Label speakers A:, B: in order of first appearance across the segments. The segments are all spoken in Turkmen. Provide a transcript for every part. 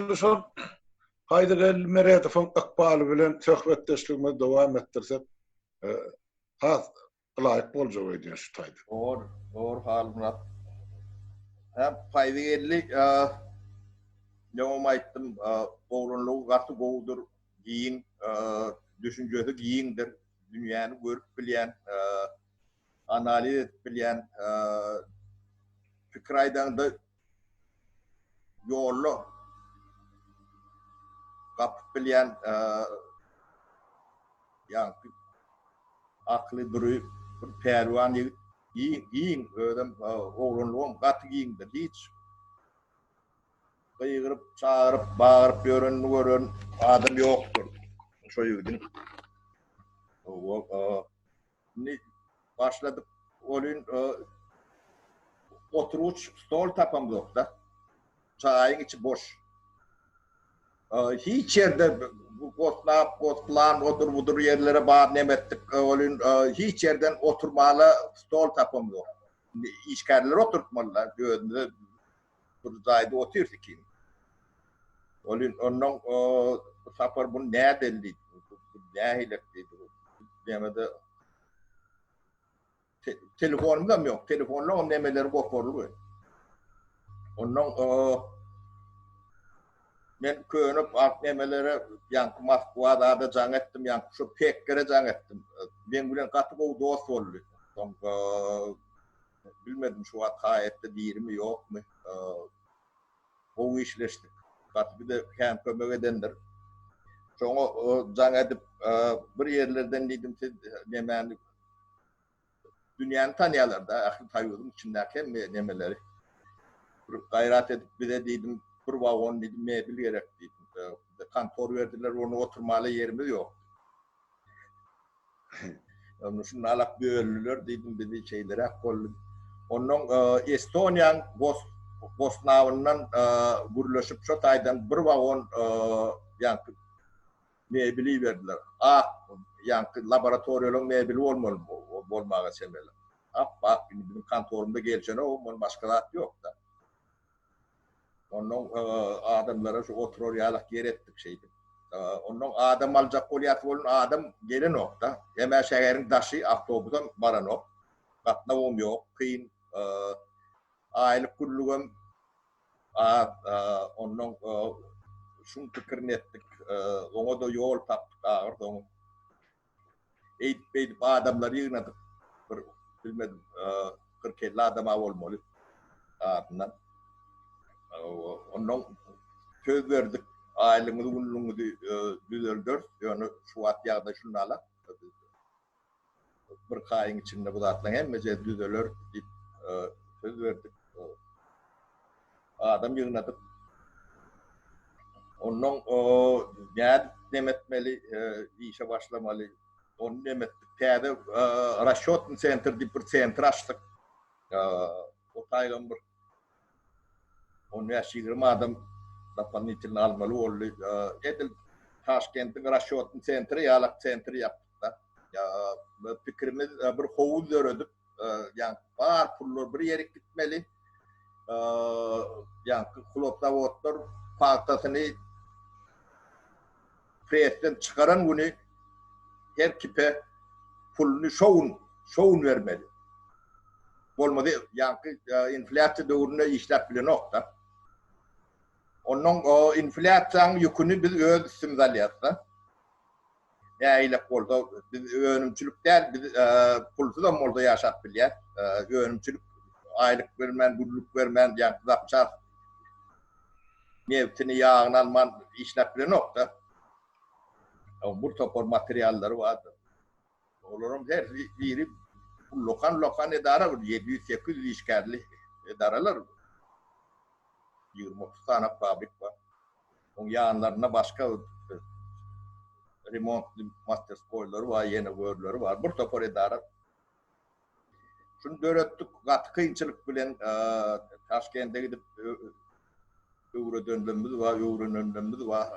A: Şol Haýdygeldi Meredowyň ykbaly bilen söhbetdeşligimizi dowam etdirsek, has ylaýyk boljak öýdýän şu taýda.
B: Dogry, dogry Halmyrat. Hä, Paýzygeldi, ýoňam aýtdym, oglanlygy gaty gowudyr, giň, düşünjesi giňdir, dünýäni görüp bilýän, analiz edip bilýän, pikir aýdaňda ýolda gapyp bilýän ýaňky akly dury bir pälwan ýigit giň giň özem oglanlygam gaty giňdir hiç gygyryp çagyryp bagyryp ýörenini gören adam ýokdur şo ýigidiň. Indi başladyk welin oturgyç stol tapamzok-da. Çaýyň içi boş. Hiç ýerde gosnap, gosplan, odur-budur ýerlere bar nem etdik welin hiç ýerden oturmala stol tapamzok. Indi işgärleri oturtmalylar, özümize bir jaýda otyrys ikimiz. Welin ondan Sapar bu nädeli diýdi. Bu nähilek diýdi. Nämede telefonymyzam ýok. Telefonlaryň nemeleri goparly. Ondan men köne ak nemelere ýaňky Moskwa zada jaň etdim, ýaňky şu Pekkere jaň etdim. Meň bilen gaty gowy dost boldy. Soň Bilmedim şu wagt haýatda dirimi ýokmy. Gowy işleşdik. Gaty bize kän kömek edendir. Şoňa jaň edip bir ýerlerden diýdim siz nemäni dünýäni tanýalarda ähli soýuzyň içindäki hemme nemeleri. Bir gaýrat edip bize diýdim bir wagon diýdim mebel gerek diýdim. Kontor berdiler ony oturmaly ýerimiz ýok. Onda şunalak böldüler diýdim, bizi şeýleräk boldy. Ondan Estoniýaň Gosnawyndan gürleşip şo taýdan bir wagon ýaňky mebel iberdiler. Ak ýaňky laboratoriýalaryň mebeli bolmaly bolmaga çemeli. Ap-ak indi biziň kontorymyza gelşenok, ondan başga zat ýok-da. Ondan adamlara şu oturar ýalak ýer etdik şeýdip. Ondan adam aljak bolýas bolun adam gelenok-da. Hem-ä şäheriň daşy awtobusam baranok. Gatnawam ýok, kyn. Aýlyk günlügem az. Ondan şuň pikirini etdik. Oňa-da ýol tapdyk ahyrsoňy. Eýdip-beýdip adamlary ýygnadyk. Bir bilmedim, 40-50 adam-a bolmaly azyndan. Ondan söz berdik, aýlygyňyzy, günlügiňizi düzelderis, ýöne şu wagt ýagdaý şundala. Bir aýyň içinde bu zatlaryň hemmesi düzeler diýip söz berdik. Adam ýygnadyk. Ondan nädip neme etmeli, işe başlamaly, ony neme etdik. Täze rasçýotnyý sentr diýip bir sentr açdyk. O taýdan bir 15-20 adam dopolynytelny almaly boldy. Edil Taşkentiň rasçýotnyý sentri ýalak sentr ýapdyk-da. Pikirimiz bir howuz döredip, ýaňky bar pullar bir ýerik gitmeli. Ýaňky hlopzawodlar pagtasyny presden çykaran güni her kipe puluny şo gün, şo gün bermeli. Bolmasa ýaňky inflýasiýa döwründe işläp bilenok-da. Onnoň inflýasiýanyň ýüküni biz öz üstümize alýarys-da. Nähilek bolsa, biz önümçilik däl, biz pulsuzam bolsa ýaşap bilýäs. Önümçilik aýlyk bermän, günlük bermän, ýa zapças nebtini, ýagyny alman işläp bilenok-da. Bir topar materiallary bar. Olaryň her biri ullakan-ullakan edara, bir 700-800 işgärli edaralar. 20-30 sany fabrik bar. Oň ýanlarynda başga remontly masterskoýlary bar, ýene görleri bar. Bir topar edara. Şuny döretdik. Gaty kynçylyk bilen Taşkende gidip öwredenlerimiz bar, öwrenenlerimiz bar.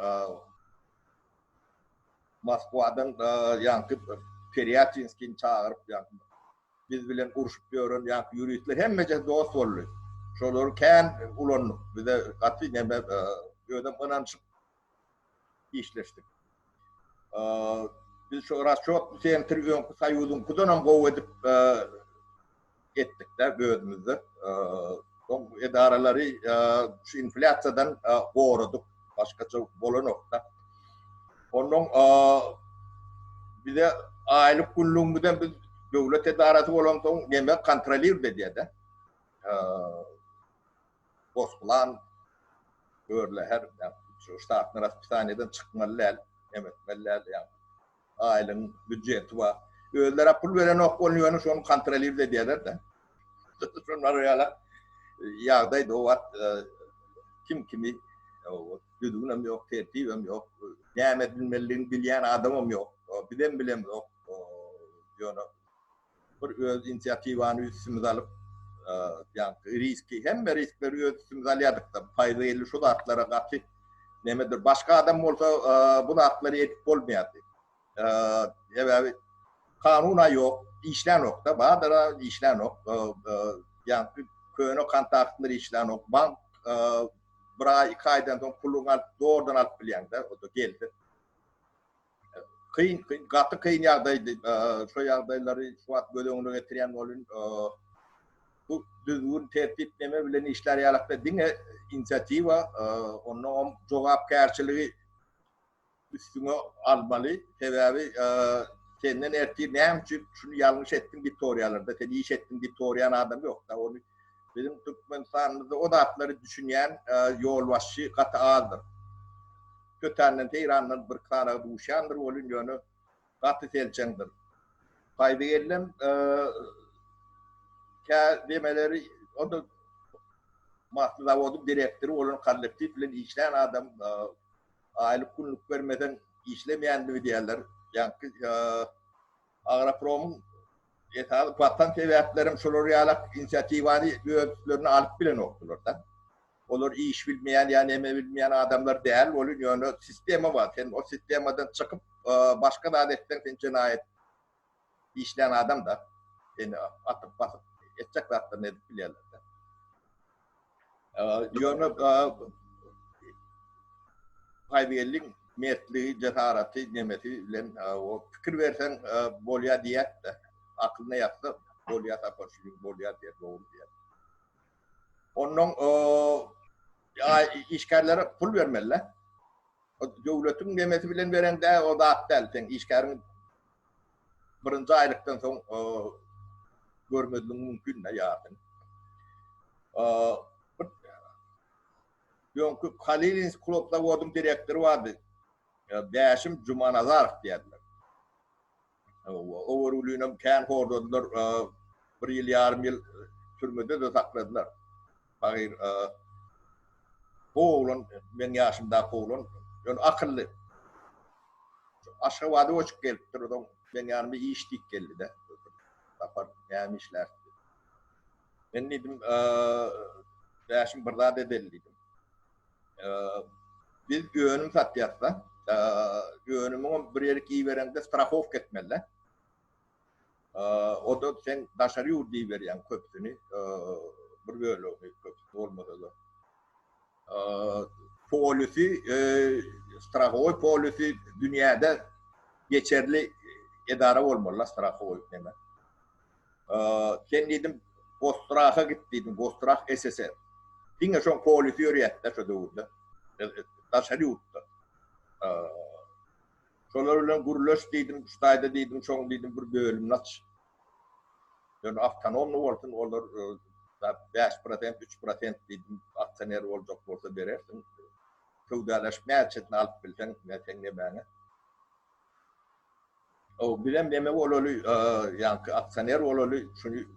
B: Moskwadan ýaňky Perýatinskini çagyryp, ýaňky biz bilen urşup ýören ýaňky ýuristler hemmejesi dost boldy. Şolary kän ulandyk. Bize gaty neme. Özem ynanyşyp işleşdik. Biz şu rasçot sentri öňki Soýuzyňkydanam gowy edip etdik-de özümizde. Soň edaralary şu inflýasiýadan goradyk. Başgaça bolanok-da. Ondan bize aýlyk günlügimizden biz döwlet edarasy bolansoň neme kontrolird edýär-de. Gosplan görle her şu ştatny raspisaniýadan çykmaly däl, neme etmeli däl ýa aýlygyň býudjeti bar. Özleri pul berenok bolun ýöne şony kontrolird edýärler-de. Şonlar ýaly ýagdaý da wagt kim kimi düzgünem ýok, tertibem ýok, näme edilmelidigini bilýän adamam ýok. Bizem bilemzok. Ýöne bir öz inisiatiwany üstümize alyp, ýagny riski, hemme riskleri öz üstümize alýardyk-da. Paýzy şu zatlara gaty nemedir. Başga adam bolsa bu zatlary edip bolmaýardy. Sebäbi kanun-a ýok, işlänok-da, bazar-a işlänok, ýagny köne kontaktlar işlänok, bank bir aý, iki aýdan soň puluňy alyp, zordan alyp bilýäň-de, o-da gelse. Kyn, kyn, gaty kyn ýagdaýdy. Şo ýagdaýlary şu wagt göz öňüne getirýän bolun. Bu düzgün, tertip neme bilen işlär ýalakda diňe inisiatiwa, onnoňam jogapkärçiligi üstüňe almaly. Sebäbi senden ertir näme üçin şuny ýalňyş etdiň diýip sorýarlar-da, sen iş etdiň diýip sorýan adam ýok-da. Ony biziň Türkmenistanymyzda o zatlary düşünýän ýolbaşçy gaty azdyr. Tötänden, seýrandan bir sanagy duşýandyr welin, ýöne gaty selçeňdir. Paýzy gelnem kä demeleri o-da masly zawodyň direktory bolan kollektiw bilen işlän adam aýlyk günlük bermeseň işlemeýänini bilýärler. Ýaňky Agropromyň esasy batan sebäplerem şolar ýalak inisiatiwany öz üstlerine alyp bilenokdylar-da. Olar iş bilmeýän ýa neme bilmeýän adamlar däl welin ýöne sistema bar. Sen o sistemadan çykyp başga zat etseň sen jenaýat işlän adam-da. Seni atyp basyp etjek zatlaryny edip bilýärler-de. Ýöne Paýbelliň mertligi, jesaraty, nemesi bilen o pikir berseň bolýar diýýär-de. Akylyna ýatsa bolýar Sapar şu gün bolýar diýýär, dogry diýýär. Ondan işgärlere pul bermeli. Döwletiň nemesi bilen bereňde o zat däl, sen işgäriň birinji aýlykdan soň görmezligiň mümkin-de ýarsyny. Bir öňki Kalininsk klub zawodyň direktory bardy. Bäşim Jumanazarow diýerdiler. Owergülinem kän horladylar. Bir ýyl ýarym ýyl türmede-de sakladylar. Pahyr bu oglan meň ýaşymdaky oglan, ýöne akylly. Aşgabada göçüp gelipdir, soň meň ýanyma iş diýip geldi-de. Sapar näme işlärsiň diýip. Men diýdim, Bäşim bir zat edeli diýdim. Biz önüm satýas-da, önümiňem bir ýerik ibereňde strahowka etmeli-de. O-da sen daşary ýurda iberýäň köpüsini, bir bölegini, köpüsi bolmasa-da. Polisi, strahowoý polisi dünýäde geçerli edara bolmaly-da strahowoý neme. Sen diýdim, Gosstraha git diýdim, Gosstrah SSR. Diňe şoň polisi ýörýärdi-de şo döwürde. Daşary ýurtda. Şolar bilen gürleş diýdim, şu taýda diýdim, şoň diýdim bir bölümini aç. Ýöne awtonomny bolsun, olar 5%, 3% diýdim, aksioner boljak bolsa berersiň. Söwdalaşyp näçesini alyp bilseň, ne seň nemäňe. O bizem neme bolaly, ýaňky aksioner bolaly, şuny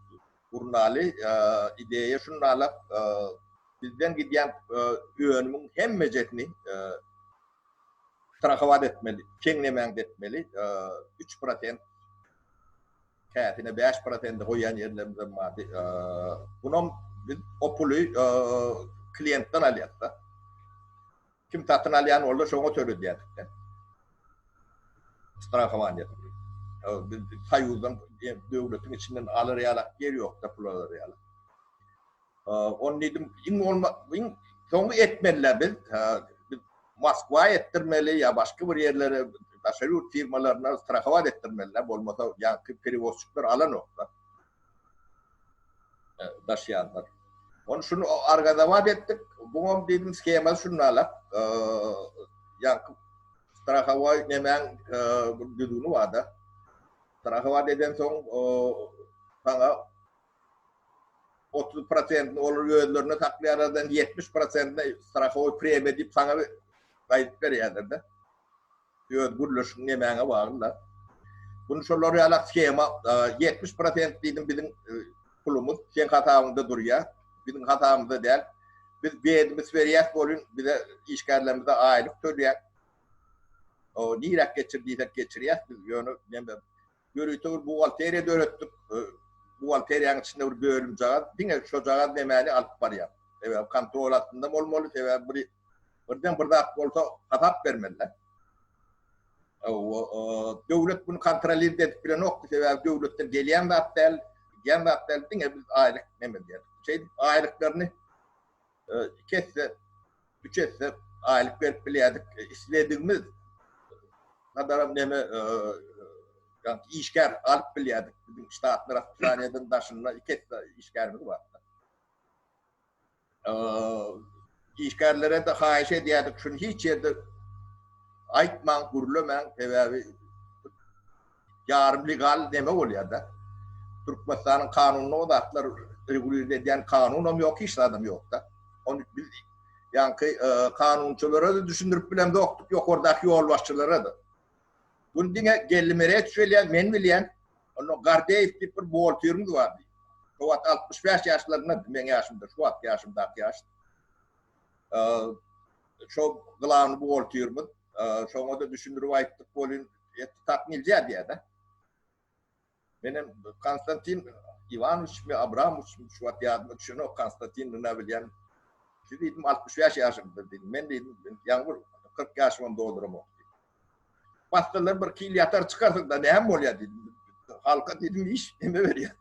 B: gurnaly, ideýa şunalak, bizden gidýän önümiň hemmejesini strahowat etmeli, seň nemäňde etmeli, 3% käsine 5% goýýan ýerlerimizem bardy. Bunam biz o puly kliýentden alýas-da. Kim satyn alýan bolsa şoňa töledýärdik-de. Strahowaniýa. Biz soýuzdan, döwletiň içinden alar ýalak ýer ýok-da pul alar ýaly. Ony diýdim, iň bolma, iň soňy etmeliler biz. Moskwa etdirmeli ýa başga bir ýerlere daşary ýurt firmalaryna strahowat etdirmeli-dä, bolmasa ýaňky perewozçikler alanok-da. Daşýanlar. Ony şuny argazawat etdik. Buňam diýdim skemasy şundalak. Ýaňky strahowaý nemäň bir düzgüni bar-da. Strahowat edensoň saňa 30 prosentini olar özlerine saklaýarlar, 70 prosentini strahowoý premiýa diýip saňa gaýdyp berýärler-de. Öz gürleşiň nemäňe bagly-da. Bunu şolar ýalak shema 70 prosent diýdim biziň pulumyz seň hasabyňda durýar. Biziň hasabymyzda däl. Biz bedimiz berýäs bolun bize işgärlerimize aýlyk töleýär. O niräk geçir diýsek geçirýäs biz ýöne neme Ýörite bir buhgalteriýa döretdik. Buhgalteriýanyň içinde bir bölümjagaz, diňe şojagaz nemäni alyp barýar. Sebäbi kontrol astynda bolmaly, sebäbi bir birden bir zat bolsa hasap bermeli. Döwlet bunu kontrolirde edip bilenokdy, sebäbi döwletden gelýän zat däl, gidýän zat däl, diňe biz aýlyk neme diýýär. Şeýdip aýlyklaryny iki esse, üç esse aýlyk berip bilýärdik. Isledigimiz gadaram neme işgär alyp bilýärdik. Biziň ştatny raspisaniýadan daşynda iki esse işgärimiz bardy. Işgärlere-de haýyş edýärdik, şuny hiç ýerde aýtmaň, gürlemäň, sebäbi ýarym legal neme bolýar-da. Türkmenistanyň kanunynda o zatlar regulirde edýän kanunam ýok, hiç zadam ýok-da. Ony biz ýaňky kanunçylara-da düşündirip bilemzokdyk, ýokardaky ýolbaşçylara-da. Bunu diňe Geldi Meredow bilýär, men bilýän. Onda Gardeýew diýip bir buhgalterimiz bardy. Şo wagt 65 ýaşlarynda, meň ýaşymda, şu wagt ýaşymdaky ýaş. Şo glawny buhgalterimiz, şoňa-da düşündirip aýtdyk welin, et tak nilzýa diýýär-de. Menem Konstantin Iwanowiçmi, Abramowiçmi, şu wagt ýadyma düşenok, Konstantin nä bilýän. Siz diýdim 65 ýaşyňyzda diýdim. Men diýdim, ýaňy bir 40 ýaşymam dolduramok diýdim. Bassalar bir kil ýatar çykarsyň-da näme bolýar diýdim. Halka diýdim iş neme berýär.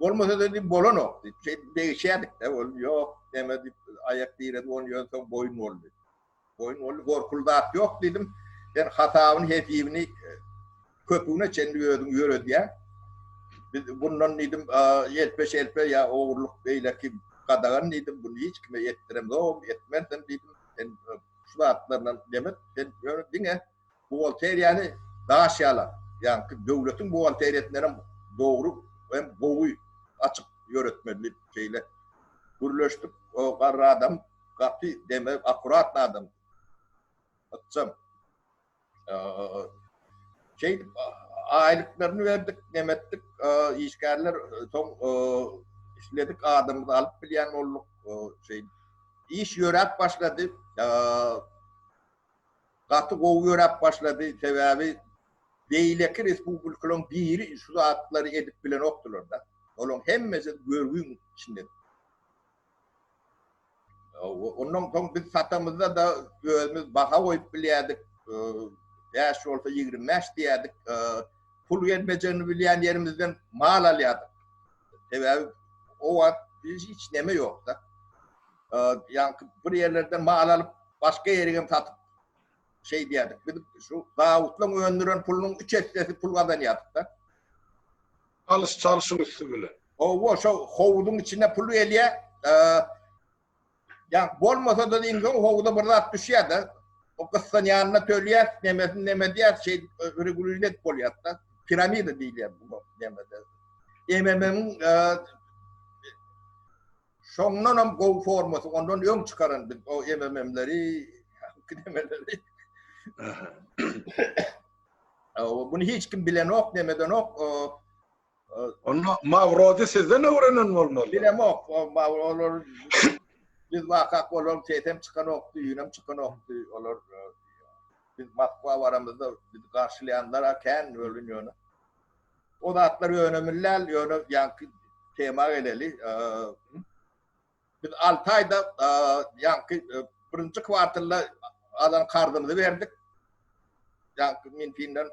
B: Bolmasa da diýdim bolanok diýip. Şeýdip degişýärdik-de, ol ýok neme diýip aýak diredi, ony ýöne soň boýun boldy. Boýun boldy, gorkuly zat ýok diýdim. Sen hasabyny, hesibini köpügine çenli özüň ýöredýäň. Biz bundan diýdim, ýelpe-şelpe ýa ogurlyk beýleki gadagan diýdim, bunu hiç kime etdiremzogam, etmezem diýdim. Sen şu zatlardan demek, sen ýöne diňe buhgalteriýany daş ýala, ýaňky döwletiň buhgalteriýasyndan hem dogry hem gowy açyk ýöretmeli diýip şeýle gürleşdik. O garry adam gaty demek akkuratny adam. Ykjam. Şeýdip aýlyklaryny berdik, nemetdik, işgärler soň isledik adamymyzy alyp bilýän bolduk. Şeýdip iş ýöräp başlady. Gaty gowy ýöräp başlady. Sebäbi beýleki respublikalaryň biri şu zatlary edip bilenokdylar-da. Olaryň hemmesi görgüň içinde. Ondan soň biz satamyzda-da özümiz baha goýup bilýärdik. 5 bolsa 25 diýerdik. Pul gelmejegini bilýän ýerimizden mal alýardyk. Sebäbi o wagt hiç neme ýokda. Ýaňky bir ýerlerden mal alyp, başga ýere hem satyp şeý diýerdik. Biz şu zawodlaryň öndüren pulunyň 3 essesi pul gazanýardyk-da.
A: Alyş-çalşyň üsti bilen.
B: Hawa, şo howzuň içine pul gelýär. Ýa bolmasa-da iň soň howza bir zat düşýär-de. O gyssanýanyna tölýär, nemesini neme diýär, şeýdip regulirlet bolýar-da. Piramida diýilýär bu nemede. MMM-iň şoňdan hem gowy formasy, ondan öň çykaran biz o MMM-leri, nemeleri. Bunu hiç kim bilenok, nemedenok.
A: Onda Mawrody sizden öwrenen bolmaly.
B: Bilemok, olar biz wakak olar sesem çykanokdy, üýnem çykanokdy. Olar biz Moskwa baramyzda bizi garşylaýanlar kän welin ýöne. O zatlar önemli däl, ýöne ýaňky tema geleli. Biz 6 aýda ýaňky birinji kwartalda alan karzymyzy berdik. Ýaňky Minfinden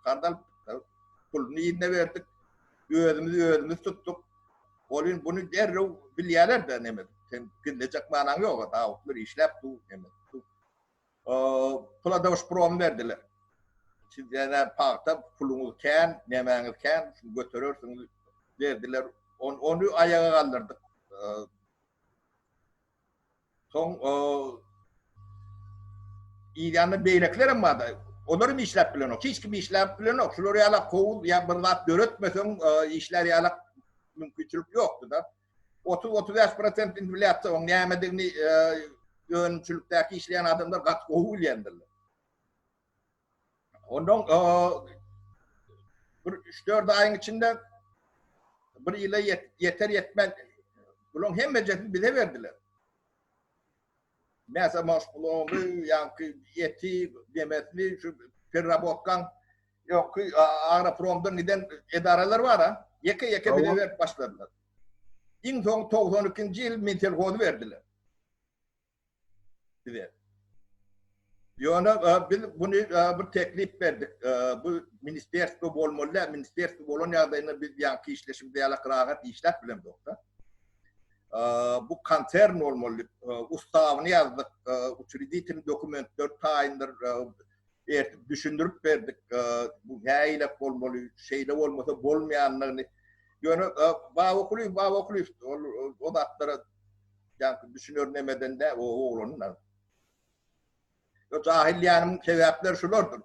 B: karz alyp, puluny ýerine berdik. Özümizi özümiz tutduk. Olin bunu derrew bilýärler-de neme. Sen gizlejek manaň ýok, zawodlar işläp dur, neme dur. Pladowşprom berdiler. Siz ýene pagta puluňyz kän, nemäňiz kän, şuny göterersiňiz berdiler. Ony aýaga galdyrdyk. Soň ýanda beýlekiler hem bardy. Olar hem işläp bilenok. Hiç kim işläp bilenok. Şular ýaly kowul ýa bir zat döretmeseň işlär ýaly mümkinçilik ýokdy-da. 30-35% inflýasiýa oň nämedigini önümçilikdäki işleýän adamlar gaty gowy bilýändirler. Ondan bir 3-4 aýyň içinde bir ýyla ýeter ýetmez bularyň hemmejesini bize berdiler. Mäse maşgulamy, ýaňky eti, demesini, şu perrabotkaň ýoňky agropromdan giden edaralar bar-a, ýeke-ýeke bize berip başladylar. Iň soň 92-nji ýyl Minselhozy berdiler. Bize. Ýöne biz buny bir teklip berdik. Bu ministerstwo bolmaly däl. Ministerstwo bolan ýagdaýynda biz ýaňky işleşimiz ýalak rahat işläp bilemzok-da. Bu konsern bolmaly. Ustawyny ýazdyk, uçreditelny dokumentler taýyndyr, ertip düşündirip berdik. Bu nähilek bolmaly, şeýle bolmasa bolmaýandygyny. Ýöne Baba Kulyýew, Baba Kulyýew ol o zatlara ýaňky düşüner nemeden däl, o oglanyň. Yo jahil diýenimiň sebäpleri şulardyr.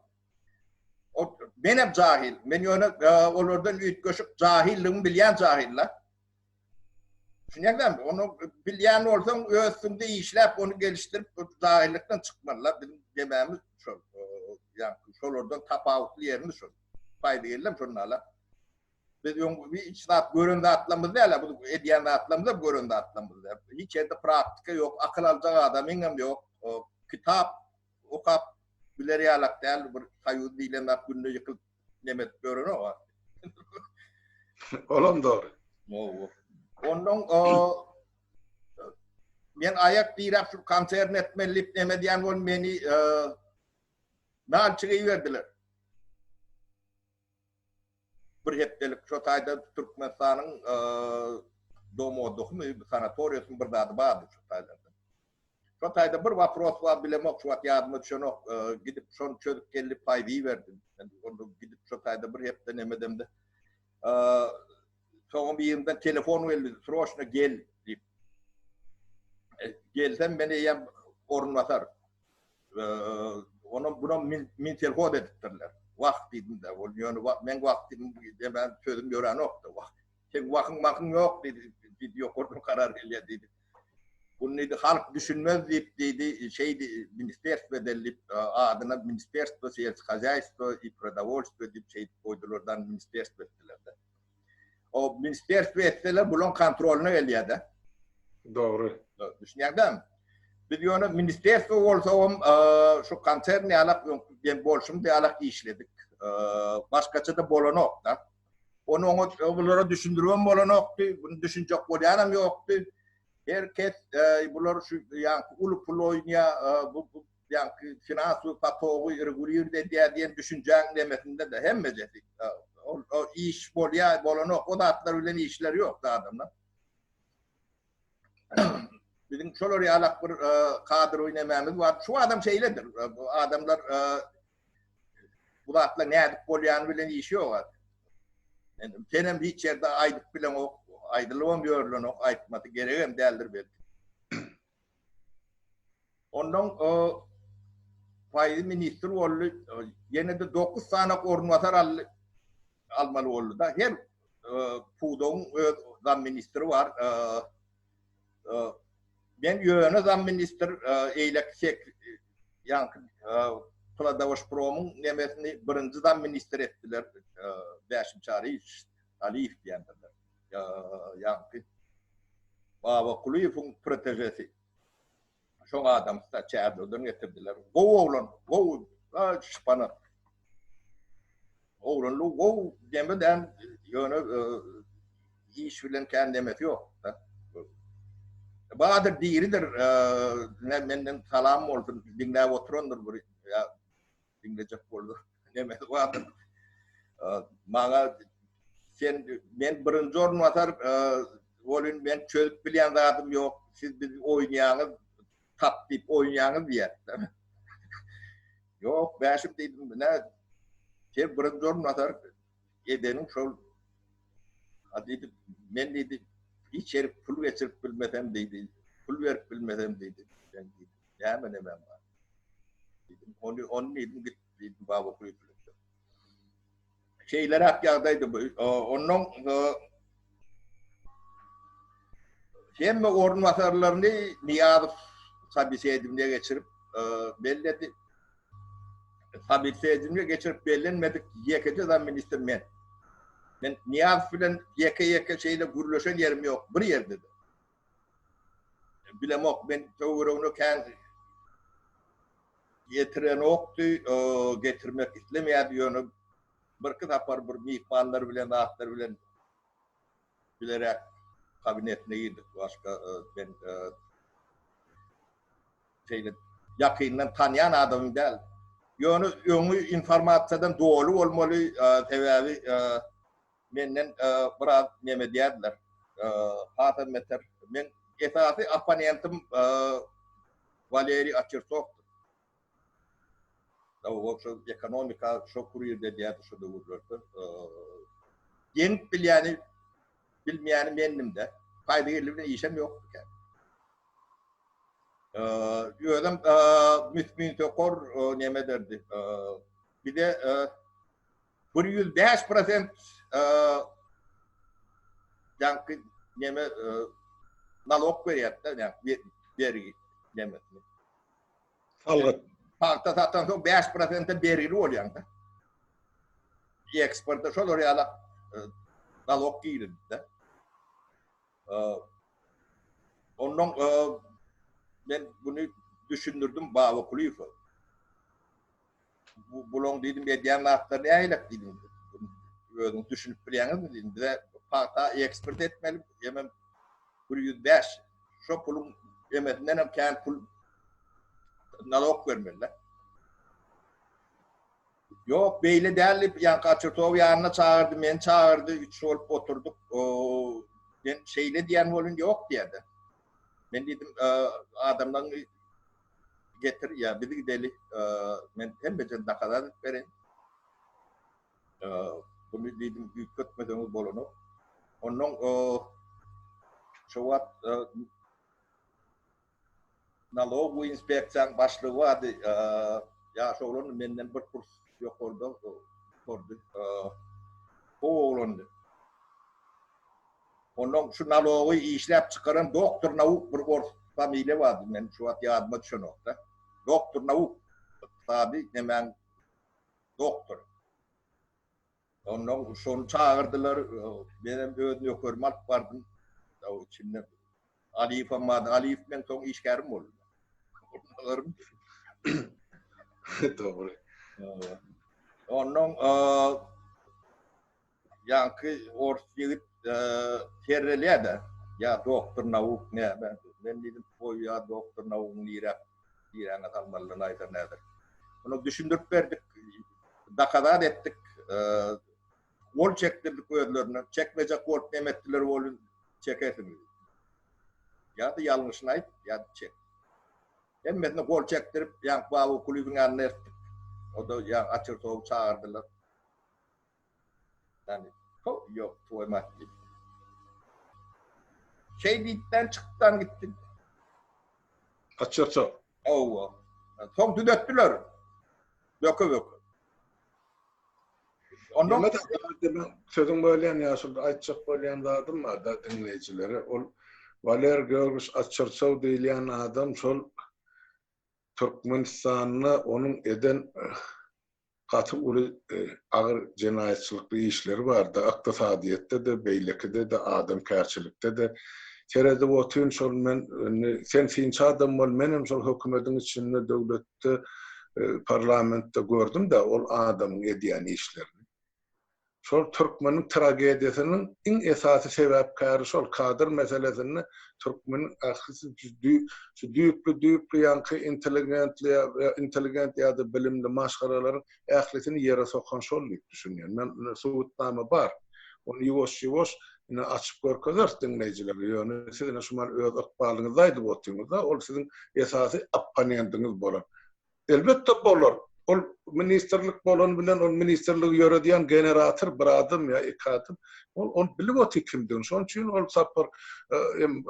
B: O menem jahil. Men ýöne olardan üýtgeşik jahilligimi bilýän jahil-la. Düşünýäňmi? Ony bilýän bolsaň, öz üstüňde işläp, ony gelişdirip, jahillikden çykmaly-la. Biziň demämiz şol. Ýa şolardan tapawutly ýerimiz şol. Paýda geldim şonda-la. Biz öň hiç zat gören zatlarymyz däl, bu edýän zatlarymyz hem gören zatlarymyz däl. Hiç ýerde praktika ýok, akyl aljak adamyň hem ýok. Kitap okap biler ýalak däl, bir soýuz diýlen zat günde ýykylyp neme edip ýörenok.
A: Olam dogry.
B: Ondan men aýak diräp şu konsern etmeli diýip neme diýen bol meni Nalçyga iberdiler. Bir hepdelik şo taýda Türkmenistanyň dom odduhymy, sanatoriýasymy bir zady bardy şo taýlarda. Şo taýda bir wopros bar bilemok şu wagt ýadyma düşenok. Gidip şony çözüp geldi paýzy berdi. Men onda gidip şo taýda bir hepde nemedemde soňam birimden telefon geldi, sroçno gel diýip. Gelsem meni eýýäm orunbasar Onam bunam minselhoz edipdirler. Wah diýdim-de, ol ýöne meň wah diýdim, demän sözüm ýöränok-da wah. Seň wahyň mahyň ýok diýdi, diýdi ýokardan karar gelýär diýdi. Bunu diýdi halk düşünmez diýip diýdi, şeýdi ministerstwo edeli diýip, adyna ministerstwo selskohozýaýstwa i prodowolstwa diýip şeýdip goýdular-da, ministerstwo etdiler-de. O ministerstwo etseler bulaň kontrolyna gelýär-de.
A: Dogry.
B: Düşünýäňdämi? Biz ýöne ministerstwo bolsagam şu konsern ýalak men bolşum ýalak işledik. Başgaça-da bolanok-da. Ony oňa bulara düşündiribem bolanokdy, bunu düşünjek bolýanam ýokdy. Her kes bular şu ýaňky uly pul oýnaýar, bu ýaňky finansowy potogy regulird edýär diýen düşünjäň nemesinde-de hemmejesi. Ol iş bolýar, bolanok, o zatlar bilen işleri ýokdy adamlar. Biziň şolar ýalak bir kadrowy nemämiz bar. Şu adam şeýledir. Bu adamlar bu zatlar nädip bolýany bilen işi ýok. Senem hiç ýerde aýdyp bileňok, aýdylybam ýörülenok, aýtmasy geregem däldir belki. Ondan Faýzy ministr boldy. Ýene-de 9 sany orunbasar aldy, almaly boldy-da. Her pudagyň öz zam ministri bar. Men ýöne zam ministr eýleki sek ýaňky Plodowşpromyň nemesini birinji zam ministr etdiler. Bäşim Çaryýewiç Aliýew diýendirler. Ýaňky Baba Kulyýewiň protežesi. Şoň adamsy-da Çärjewden getirdiler. Gowy oglan, gowy, şypana. Oglanlygy gowy deme däl, ýöne iş bilen kän demesi ýok. Badyr diridir, menden salam bolsun, diňläp oturandyr bir, ýa diňlejek boldy. Nemesi bardyr. Maňa sen men birinji orunbasar. Welin men çözüp bilýän zadym ýok, siz bizi oýnaýaňyz, tap diýip oýnaýaňyz diýýär. Ýok, Bäşim diýdim, nä sen birinji orunbasar edeniň şol a diýdi, men diýdi, hiç ýerik pul geçirip bilmesem diýdi, pul berip bilmesem diýdi, men diýdi, näme nemem bar. Diýdim, ony, ony diýdim, git diýdim, Baba Kulyýew bilen. Şeýleräk ýagdaýdy bu. Ondan hemme orunbasarlaryny Nyýazow sobesedowniýa geçirip belledi. Sobesedowniýa geçirip bellenmedik ýekeje zamministr men. Men Nyýazow bilen ýeke-ýeke şeýle gürleşen ýerim ýok, bir ýerde-de. Bilemok, men töweregine kän Getirenokdy, getirmek islemeýärdi, ýöne birki sapar bir myhmanlar bilen, zatlar bilen bileräk kabinetine girdik. Başga men şeýle ýakyndan tanýan adamym däl. Ýöne öňi informasiýadan doly bolmaly, sebäbi menden biraz neme edýärdiler. Hasam beter. Men esasy opponentim Waleriý Oçersowdyr. Ol şo ekonomika şo kurirde edýärdi şo döwürlerde. Ýeňip bilýäni, bilmeýäni mendim-de. Paýdygirli bilen işem ýokdy kän. Özem Müsmin Tokar neme ederdi. Bize 105 prosent ýaňky neme nalog berýärdi-de, bergi nemesini.
A: Salgyt.
B: Pagta satansoň 5 prosente bergili bolýaň-da. Eksporta şolar ýaly nalog girizdi-de. Ondan men bunu düşündirdim Baba Kulyýewe. Bulaň diýdim edýän zatlary nähilek diýdim. Özüňiz düşünip bilýäňizmi diýdim. Bize pagta eksport etmeli, hemem 105 şo puluň emesinden hem kän pul nalog bermeli. Ýok, beýle däl diýip, ýaňky Açurtowy ýanyna çagyrdy, meni çagyrdy, üç bolup oturdyk. Men şeýle diýen bolun ýok diýýärdi. Men diýdim, adamlaryň getir ýa biz gideli men hemmejen dokazat edip bereýin. Bunu diýdim üýtgetmeseňiz bolanok. Ondan şo wagt nalogowy inspeksiýanyň başlygy bardy. Ýaş oglandy menden bir kurs ýokarda oturdy. Gowy oglandy. Ondan şu nalogy işläp çykaran doktor nauk bir ors familiýa bardy, men şu wagt ýadyma düşenok-da. Doktor nauk, ykdysady nemäň doktory. Ondan şony çagyrdylar, menem öz nökerimi alyp bardym. Içinde Aliýewem bardy. Aliýew meň soň işgärim boldy.
A: Dogry.
B: Ondan Ýaňky ors ýigit terrelýär-de, ýa doktor nauk näme? Men diýdim, goý ýa doktor naugyň nirä, niräňe salmalydygyny aýdar näder. Muny düşündirip berdik, dokazat etdik, gol çekdirdik özlerine. Çekmejek bolup neme etdiler welin, çekersiňiz. Ýa-da ýalňyşyny aýt, ýa-da çek. Hemmesine gol çekdirip, ýaňky Baba Kulyýewiň ýanyna eltdik. O-da ýa Açyrtowy çagyrdylar. Yani, ho, ýok, twoý mat diýip. Şeý diýipden çykdan gitdi.
A: Açyrça.
B: Hawa. Soň düzetdiler. Böke-böke.
A: Ondan sözüň bölýän ýaşuly aýtjak bolýan zadym bar da diňleýjilere. Ol Waler Georgiş Açyrçow diýilýän adam şol Türkmenistanda onuň eden gaty uly agyr jenaýatçylykly işleri bardy, ykdysadyýetde-de, beýlekide-de, adamkärçilikde-de. Seredip otyryn şol men indi sen synçy adam bol, menem şol hökümediň içinde, döwletde, parlamentde gördüm-dä ol adamyň edýän işlerini. Şol türkmeniň tragediýasynyň iň esasy sebäpkäri şol kadr meselesinde türkmeniň ählisi şu düýpli düýpli ýaňky intelligentli intelligent ýa-da bilimli maşgalalaryň ählisini ýere sokan şol diýip düşünýän. Men subutnama bar. Ony ýuwaş ýuwaş. Ine açyp görkezeris diňleýjilere, ýöne siz ine şu mahaly öz ykbalyňyzda aýdyp otyňyzda, ol siziň esasy opponentiňiz bolar. Elbetde bolar. Ol ministrlik bolan bilen ol ministrligi ýöredýän generator bir adam ýa iki adam. Ol ol bilip otyr kimdigini. Şonuň üçin ol Sapar hem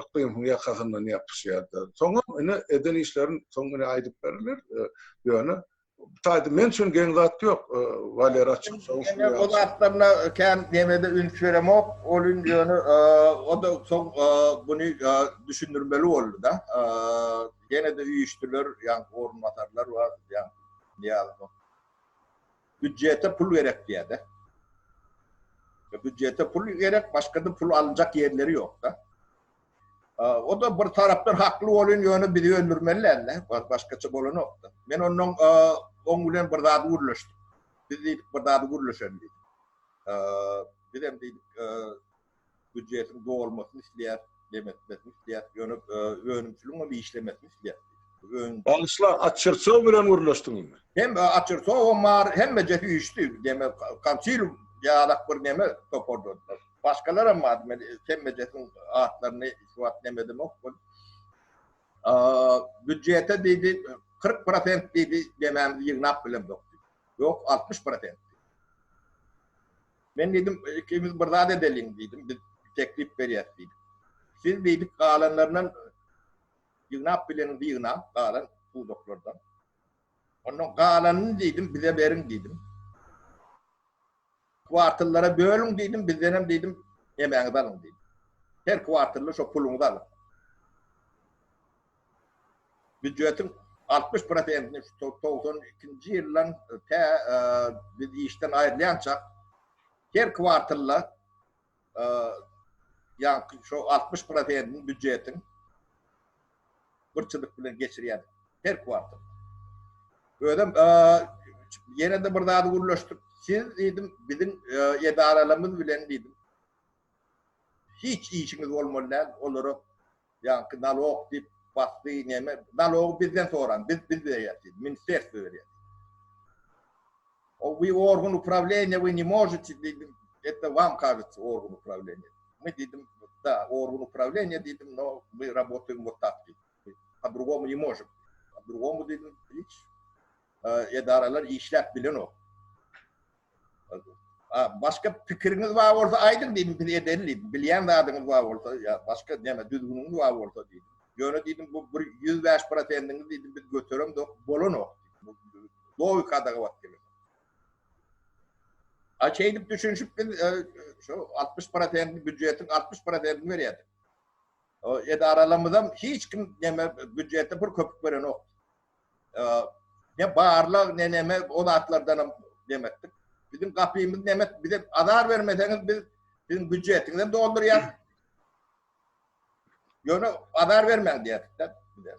A: Yklymyň ýakasyndan ýapyşýar-da. Soňam ine eden işlerini soň ine aýdyp bererler. Ýöne Bu taýda men üçin geň zat ýok. Walera çyksa
B: Men o zatlaryna kän nemede üns beremok. Ol indi ýöne o-da soň buny düşündirmeli boldy-da. Ýene-de üýşdüler, ýaňky orunbasarlar bar, ýaňky Nyýazowyň. Býudjete pul gerek diýýär-de. Býudjete pul gerek, başga-da pul alynjak ýerleri ýok-da. O-da bir tarapdan hakly bolyn, ýöne bizi öldürmeli däldi. Başgaça bolanokdy. Men ondan oň bilen bir zady gürleşdim. Biz diýdik, bir zady gürleşeli diýdik. Bizem diýdik, býudjetiň dolmasyny isleýäris, demetmesini isleýäris, ýöne önümçiligiň hem işlemesini isleýäris diýdik.
A: Bagyşla, Açyrsow bilen gürleşdiňizmi?
B: Hem Açyrsowam bar, hemmejesi üýşdi. Demek, konsilium ýalak bir neme toparladylar. Başgalaram bardy, men hemmejesiniň atlaryny şu wagt neme edemok. Býudjete diýdi, 40 prosent diýdi, demämizi ýygnap bilemzok diýdi. Ýok, 60 prosent diýdi. Men diýdim, ikimiz bir zat edeliň diýdim, biz teklip berýäs diýdik. Siz diýdik, galanlaryndan ýygnap bileniňizi ýygnaň, galan pudaklardan. Ondan galanyny diýdim, bize beriň diýdim. Kwartallara bölüň diýdim, bizdenem diýdim, emäňizi alyň diýdim. Her kwartalda şo puluňyzy alyň. Býudjetiň 60 prosentini şu 92-nji ýyldan tä biz işden aýrylýançak her kwartalda ýaňky şo 60 prosentini býudjetiň bir çyzyk bilen geçirýän her kwartal. Özem ýene-de bir zady gürleşdik. Siz diýdim, biziň edaralarymyz bilen diýdim. Hiç işiňiz bolmaly däl, olara ýaňky nalog diýip basgy neme, nalogy bizden soran, biz biz berýäs diýdim, ministerstwo berýär. O вы орган управления, вы не можете diýdim, это вам кажется орган управления. Мы diýdim, да, орган управления diýdim, но мы работаем вот так diýdim. По-другому не можем. По-другому diýdim, hiç edaralar işläp bilenok. Başga pikiriňiz bar bolsa aýdyň diýdim, biz edeli diýdim. Bilýän zadyňyz bar bolsa, ýa başga näme düzgüniňiz bar bolsa diýdim. Ýöne diýdim, bu bir 105 prosendiňizi diýdim, biz göteremzok, bolanok diýdim. Logika-da gabat gelenok. A şeýdip düşünişip biz şu 60 prosentini býudjetiň 60 prosentini berýärdik. O edaralarymyzam hiç kim näme býudjete bir köpük berenok. Ne barlag ne neme o zatlardan hem demekdik. Bizim gapymyz neme bize azar bermeseňiz biz siziň býudjetiňizi hem doldurýas. Ýöne azar bermäň diýerdik-de bize.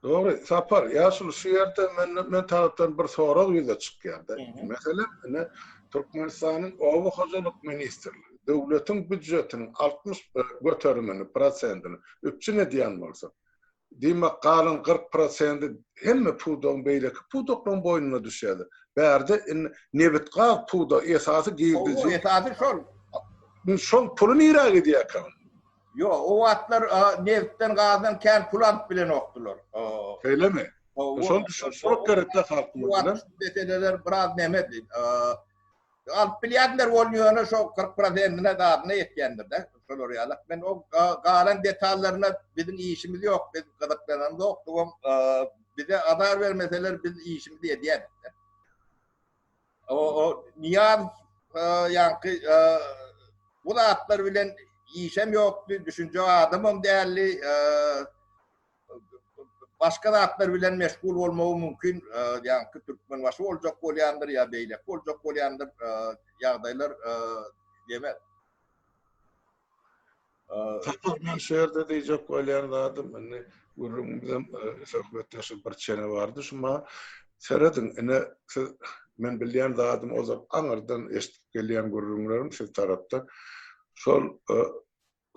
A: Dogry, Sapar, ýaşuly şu ýerde men men tarapdan bir sorag ýüze çykýar-da. Meselem, ine, Türkmenistanyň Oba hojalyk ministrligi döwletiň býudjetiniň 60 göterimini, prosentini üpjün edýän bolsa, Diýmek, galan 40 prosendi hemme pudagyň beýleki pudaklaryň boýnuna düşýärdi. Bärde indi nebit-gaz pudagy esasy girdeji.
B: Hawa, esasy şol.
A: Indi şoň puly nirä gidýärkä?
B: Ýok, o wagtlar nebitden, gazdan kän pul alyp bilenokdylar.
A: Şeýlemi? Şony düşündirmek gerekdä halkymyz bilen.
B: Meseleler biraz nemedi. Alyp bilýärdiler ol ýöne şo 40 prosentine zadyna ýetýändir-de. Şolar ýaly. Men o galan detallaryna biziň işimiz ýok, biz gyzyklanamzok. Dugam bize azar bermeseler biz işimizi edýärdik. O o Niýaz ýaňky bu zatlar bilen işem ýokdy, düşünje adamam däldi. Başga zatlar bilen meşgul bolmagy mümkin, ýaňky Türkmenbaşy boljak bolýandyr ýa beýleki boljak bolýandyr, ýagdaýlar demez.
A: Sapar men şu ýerde diýjek bolýan zadym, indi gürrüňimizem söhbetdeşlik bir çene bardy şuma. Serediň, ine siz men bilýän zadym ozal aňyrdan eşidip gelýän gürrüňlerim siz tarapda. Şol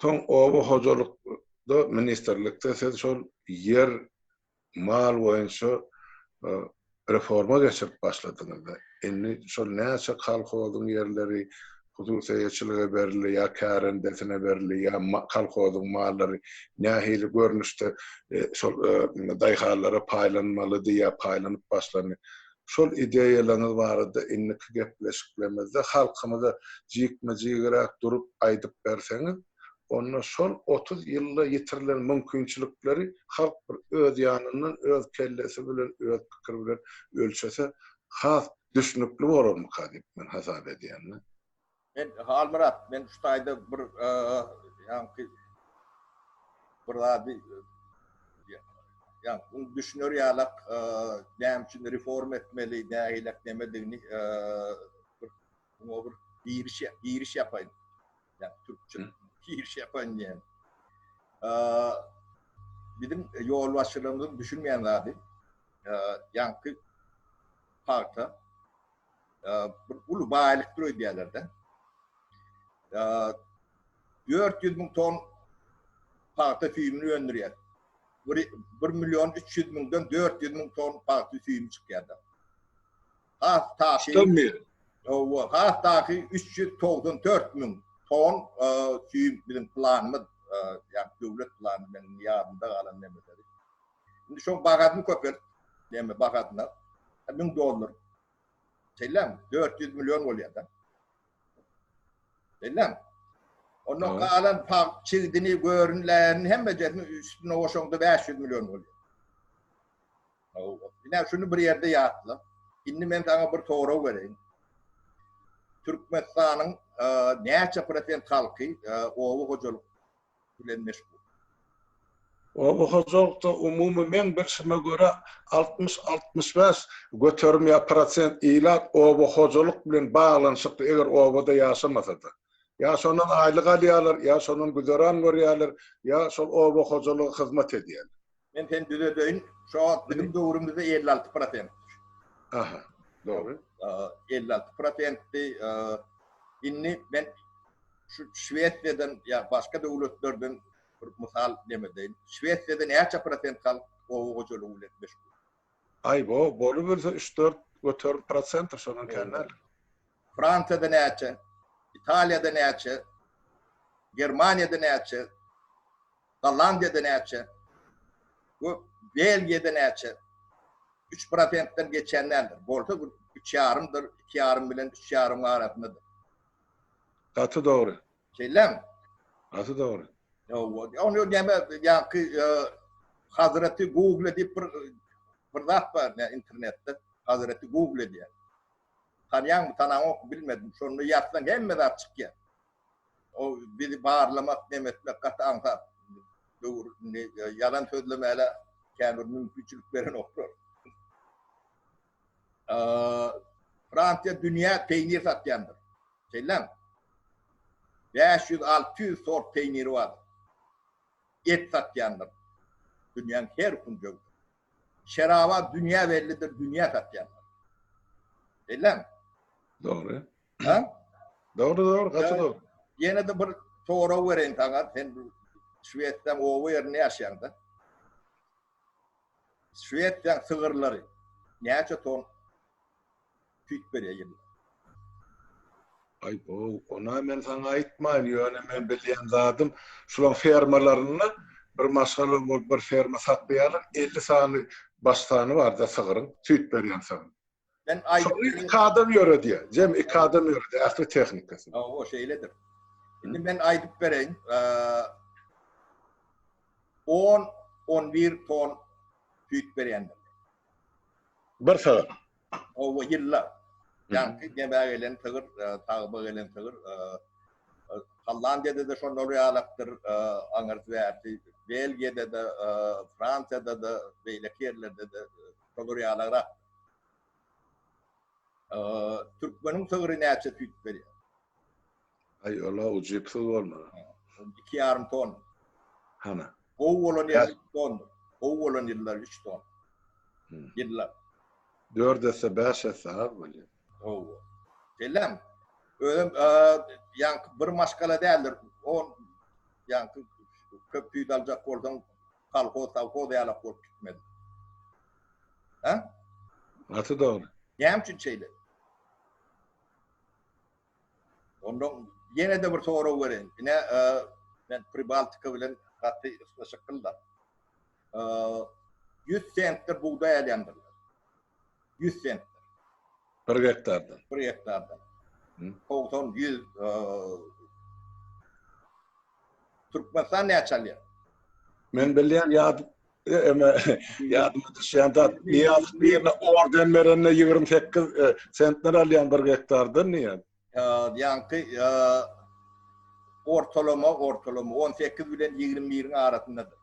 A: Soň oba hojalykda ministrlikde siz şol ýer, mal boýunça reforma geçirip başladyňyzda. Indi şol näçe kolhozyň ýerleri, Hususy eýeçilige berildi ýa kärendesine berildi ýa kolhozyň mallary nähili görnüşde şol daýhanlara paýlanmalydy ýa paýlanyp başlandy. Şol ideýalaryňyz barada indiki gepleşiklerimizde halkymyza jikme-jigiräk durup aýdyp berseňiz, onda şol 30 ýylda ýitirilen mümkinçilikleri halk bir öz ýanyndan, öz kellesi bilen, öz pikiri bilen ölçese has düşnükli bolarmyka diýip men hasap edýän.
B: Men Halmyrat, men şu taýda bir ýaňky bir zady ýaňky bunu düşüner ýalak näme üçin reform etmeli, nähilek nemedigini bir muňa bir giriş giriş ýapaýyn. Ýa türkçe giriş ýapaýyn diýen. Biziň ýolbaşçylarymyzyň düşünmeýän zady ýaňky pagta bir uly baýlykdyr öýdýärler-de. 400 müň ton pagta süýümini öndürýär. Bir, 1 million 300 müňden 400 müň ton pagta süýümi çykýar-da. Has taky Hawa, has taky 394 müň ton süýüm biziň planymyz, ýa döwlet plany meniň ýadymda galan nemeleri. Indi şoň bagazyny köpelt, näme bagazyna 1000 dollar. Şeýlemi? 400 million bolýar-da. Şeýlemi? Ondan galan pag çigdini, görünlerini hemmejesini üstüne goşaňda 500 million bolýar. Ine şuny bir ýerde ýatla. Indi men saňa bir sorag bereýin. Türkmenistanyň näçe prosent halky oba hojalyk bilen meşgul.
A: Oba hojalykda umumy meň bilşime görä 60-65 göterim ýa prosent ilat oba hojalyk bilen baglanyşykly eger obada ýaşamasa-da. Ýa şondan aýlyk alýarlar, ýa şondan güzeran görýärler, ýa şol oba hojalyga hyzmat edýärler.
B: Men seni düzedeýin, şo wagt biziň döwrümizde 56 prosent.
A: Aha, dogry.
B: 56 prosentdi. Indi men Şu Şwesiýadan ýa başga döwletlerden bir mysal nemedeýin. Şwesiýada näçe prosent halk oba hojalygy bilen meşgul?
A: Aý, bo, bolubilse üç-dört göterim prosentdir, şondan kän däl.
B: Fransiýada näçe? Italiýada näçe? Germaniýada näçe? Gollandiýada näçe? We Belgiýada näçe? Üç prosentden geçýän däldir. Bolsa bir üç ýarymdyr, iki ýarym bilen üç ýarymyň arasyndadyr.
A: Gaty dogry.
B: Şeýlemi?
A: Gaty dogry.
B: Ýowa, ony näme ýaňky Hazreti Google diýip bir bir zat bar ne internetde. Hazreti Google diýen. Tanýaňmy, tanaňokmy bilmedim. Şonda ýazsaň hemme zat çykýar. O bizi barlamak, neme etmek gaty aňsat. Döwür indi ýalan sözlemäle kän bir mümkinçilik berenoklar. Fransiýa dünýä peýnir satýandyr. Şeýlemi? 500-600 sort peýniri bardyr. Et satýandyr. Dünýäň her künjeginde. Şeraba dünýä bellidir, dünýä satýandyr. Şeýlemi?
A: Dogry. Ha? Dogry, dogry, gaty dogry.
B: Ýene-de bir sorag bereýin saňa. Sen Şwesiýaň oba ýerinde ýaşaýaň-da. Şwesiýaň sygyrlary näçe ton süýt berýär ýylda?
A: Aý bow, ona men saňa aýtmaýyn, ýöne men bilýän zadym, şulaň fermalarynda bir maşgala bolup bir ferma saklaýarlar, 50 sany baş sany barda sygryň, süýt berýän sygryň.
B: Men aýdyp
A: Şony iki adam ýöredýär. Jem iki adam ýöredýär ähli tehnikasyny.
B: Hawa, şeýledir. Indi men aýdyp bereýin. On, on bir ton süýt berýändir.
A: Bir sygyr.
B: Hawa, ýylda. Ýaňky nebä gelen sygyr, tagba gelen sygyr. Hollandiýada-da şondan ýalakdyr, aňyrsy bärsi. Belgiýada-da, Fransiýada-da, beýleki ýerlerde-de şolar ýalagrak. Türkmeniň sygry näçe süýt berýär?
A: Aý, ola ujypsyz bolmaly.
B: Iki ýarym ton.
A: Hana.
B: Gowy bolan ýeri üç tondur. Gowy bolan ýyllar üç ton. Ýyllar.
A: Dört esse, bäş esse az bolýar.
B: Hawa. Şeýlemi? Özem ýaňky bir maşgala däldir. On ýaňky köp süýt aljak bolsaň, kolhoz, sowhoz ýalak bolup gitmeli. Ha?
A: Gaty dogry.
B: Näme üçin şeýle? Ondan ýene-de bir sorag bereýin. Ine, men Pribaltika bilen gaty ysnyşykly-da. 100 sentdir bugdaý alýandyrlar. 100 sentdir.
A: Bir gektardan.
B: Bir gektardan. 90, 100 Türkmenistan näçe alýar?
A: Men bilýän ýad eme ýadyma düşýän zat Nyýazow birine orden berende 28 e, sentner alýan bir gektardan diýýän.
B: Ýaňky ortalama ortalama 18 bilen 21-iň arasyndadyr.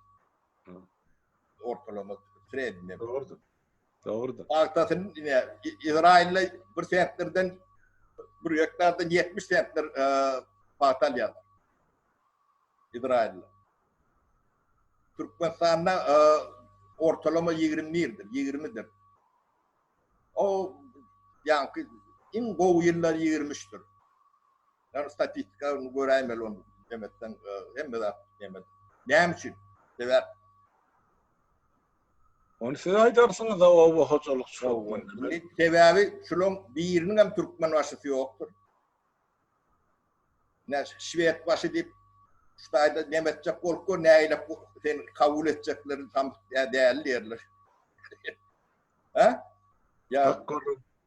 B: Ortalama srednýe.
A: Dogrudyr. Dogrudyr.
B: Pagtasyny ine Izrailde bir sentnerden bir gektardan 70 sentner pagta alýarlar. Izrailde. Türkmenistanda ortalama 21-dir, 20-dir. O ýaňky iň gowy ýyllar 23-dir. Ýagny statistika göräýmeli ony demekden hemme zat neme. Näme üçin? Sebäp
A: Ony siz aýdarsyňyz-a oba hojalykçy hökmünde.
B: Sebäbi şulaň biriniň hem türkmenbaşysy ýokdur. Nä şwed başy diýip şu taýda neme etjek bolup gör nägile seni kabul etjekleri tam däl diýerler. Ha? Ýa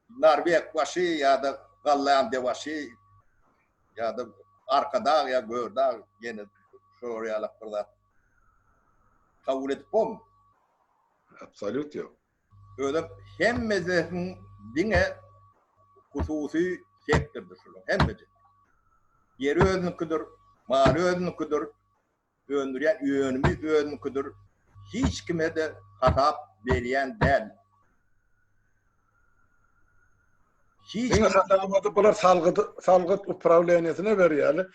B: Norweg başy ýa-da Gollandiýa başy ýa-da Arkadag ýa Gördag ýene şolar ýalak bir zat. Kabul edip bolmy?
A: Absolýut ýok.
B: Özem hemmesiniň diňe hususy sektordyr şular, hemmesi. Ýeri özüniňkidir, maly özüniňkidir, öndürýän önümi özüniňkidir. Hiç kime-de hasap berýän däl.
A: Hiç Diňe hasabaty bular salgyt salgyt uprawleniýesine berýärler.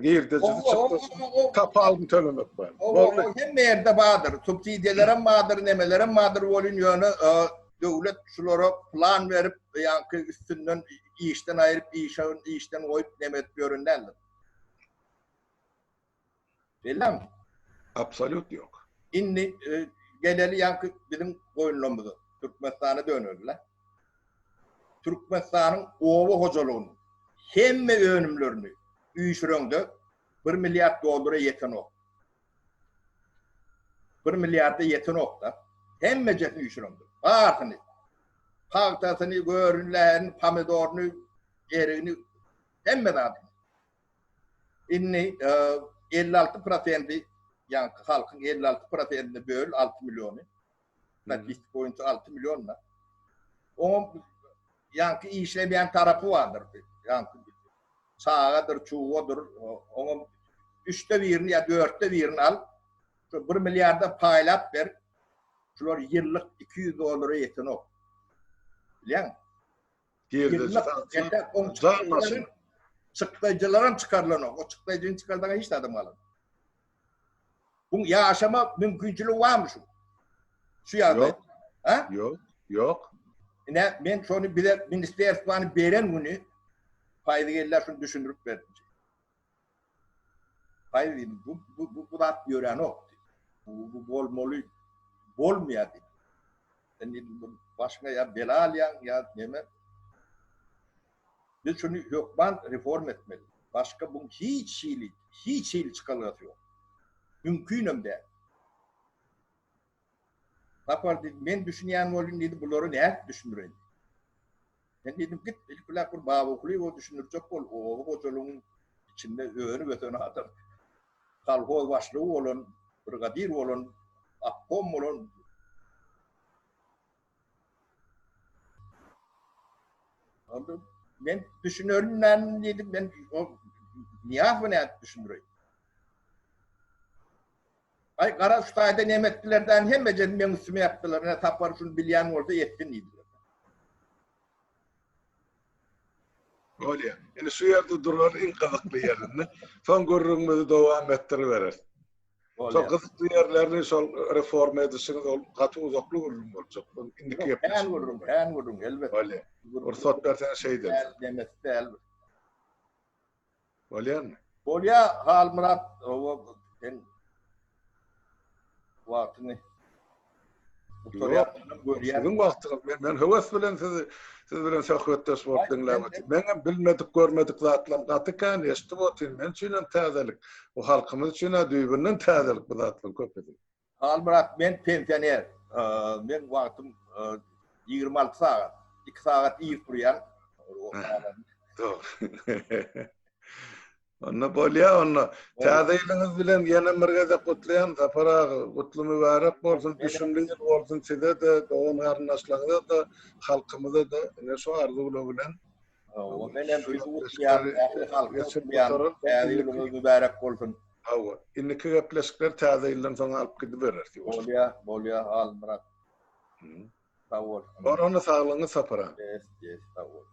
A: Girdejisi çykdajysyny tapawudyny tölemek bar.
B: Boldy. Hemme ýerde bardyr. Subsidiýalar hem bardyr, nemeler hem bardyr welin ýöne döwlet şulara plan berip, ýaňky üstünden işden aýryp, işe işden goýup neme edip ýören däldir. Belläň.
A: Absolýut ýok.
B: Indi geleli ýaňky biziň goýunlarymyza, Türkmenistana döneli-le. Türkmenistanyň oba hojalygynyň hemme önümlerini üýşüreňde bir milliard dollara ýetenok. Bir milliarda ýetenok-da. Hemmejesini üýşüreňde. Barysyny. Pagtasyny, görünlärini, pomidoryny, erigini, hemme zadyny. Indi 56 prosendi, ýaňky halkyň 56 prosendine böl 6 milliony. Statistika boýunça 6 million da. Oňam ýaňky işlemeýän tarapy bardyr. Ýaňky çagadyr, çuwadyr, oňam üçde birini ýa dörtde birini al. Şu 1 milliarda paýlap ber. Şular ýyllyk 200 dollara ýetenok. Bilýäňmi?
A: Girdeji jan başyna.
B: Çykdajylaram çykarylanok. O çykdajyny çykarsaň hiç zadam galanok. Buň ýaşama mümkinçiligi barmy şu? Şu ýagdaý.
A: Ýok. Ha? Ýok. Ýok.
B: Ine men şony bize ministerstwany beren güni Paýzy gelýär şuny düşündirip berdi. Paýzy diýdi, bu bu bu, bu zat ýöränok diýdi. Bu, bu bolmaly bolmaýar diýdi. Sen diýdi, bu başyňa ýa bela alýaň ýa neme. Biz şuny hökman reform etmeli. Başga buň hiç hili, hiç hili çykalgasy ýok. Mümkinem däl. Sapar diýdi, men düşünýän bolýan diýdi, bulary nädip düşündireýin? Men diýdim, git, ilki bilen bir Baba Kulyýewe düşündirjek bol, oba hojalygyň içinde önüp ösen adam. Kolhoz başlygy bolan, brigadir bolan, obkom bolan. Onda men düşünerin men diýdim, men o Nyýazowa nädip düşündireýin? Aý gara şu taýda neme etdiler däni hemmejesini meň üstüme ýapdylar ine Sapar şuny bilýän bolsa etsin diýdiler.
A: Bolýa. Indi şu ýerde duraly iň gyzykly ýerinde. Soň gürrüňimizi dowam etdiribereris. Şol gyzykly ýerlerini şol reforma edişiňiz ol gaty uzakly gürrüň boljak. Indiki
B: gepleşik. Kän gürrüň, kän gürrüň elbetde.
A: Bolýa. Rugsat berseňiz şeýderis.
B: Däl, demesi däl.
A: Bolýarmy?
B: Bolýa Halmyrat, hawa sen wagtyňy. Gutarýanam görýän.
A: Siziň wagtyňyz men, men höwes bilen sizi siz bilen söhbetdeş bolup diňläp otyryn. Meňem bilmedik, görmedik zatlarym gaty kän eşidip otyryn. Men üçinem täzelik. Bu halkymyz üçin-ä düýbünden täzelik bu zatlaryň köpüsi.
B: Halmyrat men pensioner. Meň wagtym 26 sagat. 2 sagat ir turýan.
A: Dogry. Onda bolýa onda. Täze ýylyňyz bilen ýene bir gezek gutlaýan Sapar aga. Gutly mübärek bolsun, düşümli ýyl bolsun size-de, dogan-garyndaşlaryňyza-da, halkymyza-da. Ine şu arzuwlar bilen.
B: Hawa, men hem sizi gutlaýan, ähli halky gutlaýan. Täze ýylyňyz mübärek bolsun.
A: Hawa, indiki gepleşikler täze ýyldan soň alyp gidibereris.
B: Bolýa, bolýa Halmyrat. Sag bol.
A: Bor onda saglygyňy Sapar aga.
B: Yes, yes, sag bol.